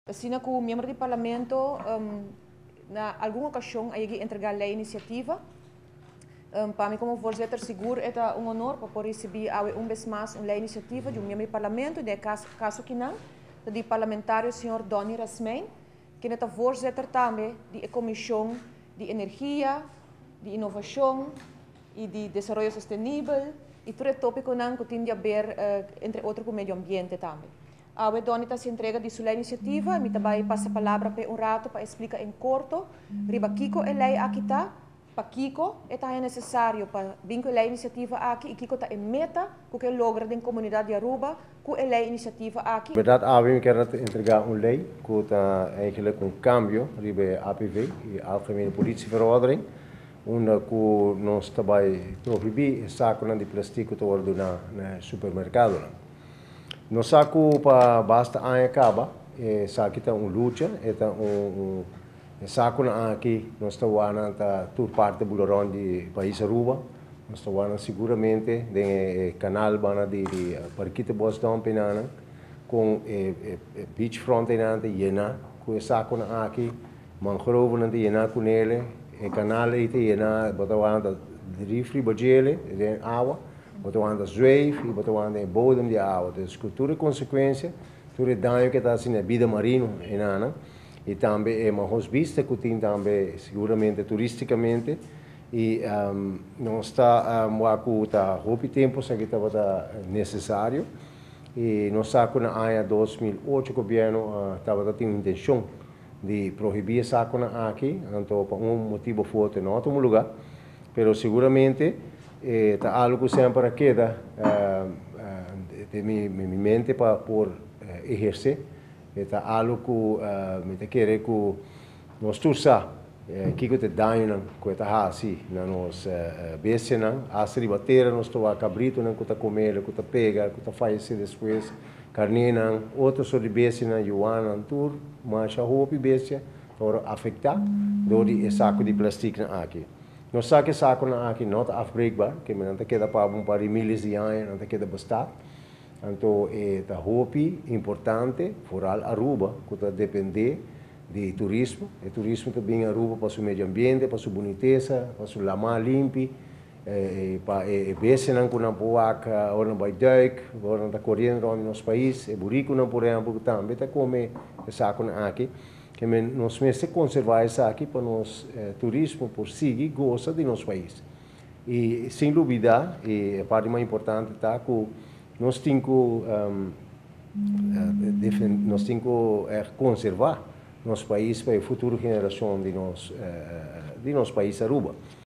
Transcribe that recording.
Asina ku miembro di parlamento na algun okashon a yega entregá lei inisiativa. Pa mi komo voorzitter sigur e ta un honor pa por risibí awe un bes mas un lei inisiativa di un miembro di parlamento, den e kaso kinan ta di parlamentario señor Donny Rasmijn, kende ta voorzitter tambe di e komishon di energia, di inovashon i di desaroyo sostenibel i tur e tópikonan ku tin di aber entre otro ku medio ambiente tambe. Awe Donny ta hasi entrega di su lei inisiativa i mi ta bai pasa palabra p'e un rato pa e splika en korto riba kiko e lei aki ta, pakiko e ta haña nesesario pa bin ku e lei inisiativa aki i kiko ta e meta ku ke logra den komunidat di Aruba ku e lei inisiativa aki. Berdat awe mi kier entrega un lei ku ta eigenlijk un kambio riba e APV, e Algemene Politieverordening, unda ku nos ta bai prohibí e sakunan di plastik ku ta wòrdu duná na e supermerkadonan. Nos sa ku pa basta aña kaba esaki ta un lucha, e ta un e sakunan aki nos ta wak nan ta tur parti bula rònt di pais Aruba, nos ta wak nan siguramente den e kanal banda di di Parkietenbos dump enanan kon e e beachfront enanan ta yena ku e sakunan aki, mangrovenan ta yena ku nele, e kanal ei ta yena bo ta wak nan ta drif riba djele den awa. Bo ta wanta zweef i bo ta wanta e bodem di awa. Dus ku tur e konsekuensia, tur e daño ku e ta hasi na e bida marino enanan i tambe e mahos bista ku tin tambe siguramente turistikamente i nos ta wak ku ta hopi tempu esaki tabata nesesario i nos sa ku na aña 2008 gobièrnu tabata tin un intenshon di prohibí e sakunan aki anto pa un motibu of otro no a tuma lugá. Pero siguramente e ta algo ku semper a keda den mi mente pa por ehersé. E ta algo ku mi ta kere ku nos tur sa kiko ta e dañonan ku e ta hasi na nos bestianan. Asta riba tera nos ta wak kabritonan ku ta komel, ku ta pega, ku ta fayesé despues, karnénan, otro sort di bestianan, yuanan, tur masha hopi bestia ta wòrdu afektá dor di e saku di plastiknan aki. Nos sa ku e sakunan aki no ta afbreekbaar, ke nan ta keda pa un par di miles di aña, nan ta keda bestá. Anto e ta hopi importante, foral Aruba, ku ta dependé di turismo. E turismo ta bin Aruba pa su medio ambiente, pa su bunitesa, pa su lamá limpi, pa e bestianan ku nan por wak ora nan bai duik, ora nan ta koriendo rònt di nos pais. E burikunan, por ehèmpel, ku tambe ta kome e sakunan aki. Ke men nos mester konservá esaki pa nos turismo por sigui gosa di nos pais. I sin lubidá, i e parti mas importante ta ku nos tin ku nos tin ku konservá nos pais pa e futuro generashon di nos di nos pais Aruba.